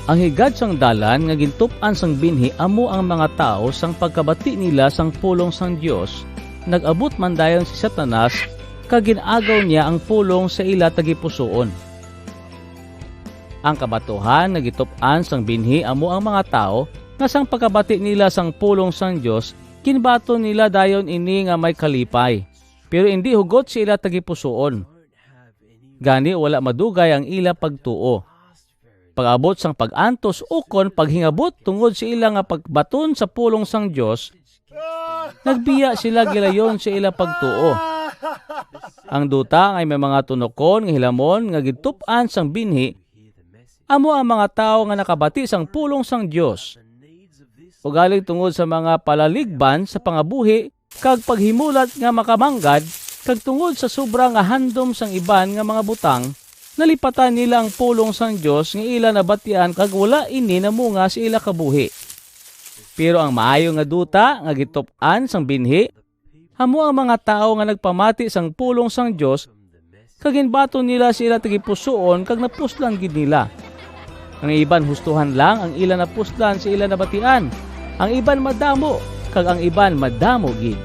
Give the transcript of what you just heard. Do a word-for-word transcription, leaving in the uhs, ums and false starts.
Ang higad sang dalan nga gintup-an sang binhi amo ang mga tawo. Sang pagkabati nila sang pulong sang Dios, nag-abot man dayon si Satanas kag gin-agaw niya ang pulong sa ila tagipusoon. Ang kabatuhan nga gitup-an sang binhi amo ang mga tawo nga sang pagkabati nila sang pulong sang Dios, ginbaton nila dayon ini nga may kalipay, pero indi hugot sa ila tagipusoon. Gani wala madugay ang ila pagtuo. Pag-abot sang pag-antos ukon paghingabot tungod sa ila nga pagbaton sa pulong sang Dios, nagbiya sila gilayon sa ila pagtuo. Ang duta nga may mga tunokon nga hilamon nga gitup-an sang binhi amo ang mga tawo nga nakabati sang pulong sang Dios, ugaling tungod sa mga palaligban sa pangabuhi kag paghimulat nga makamanggad, kag tungod sa sobra nga handom sang iban nga mga butang, nalipatan nila ang pulong sang Dios nga ila nabatian, kag wala ini namunga sa ila kabuhi. Pero ang maayo nga duta nga gitup-an sang binhi amo ang mga tawo nga nagpamati sang pulong sang Dios kag ginbaton nila sa ila tagipusoon kag napuslan gid nila. Ang iban hustohan lang ang ila napuslan sa ila nabatian, ang iban madamo, kag ang iban madamo gid.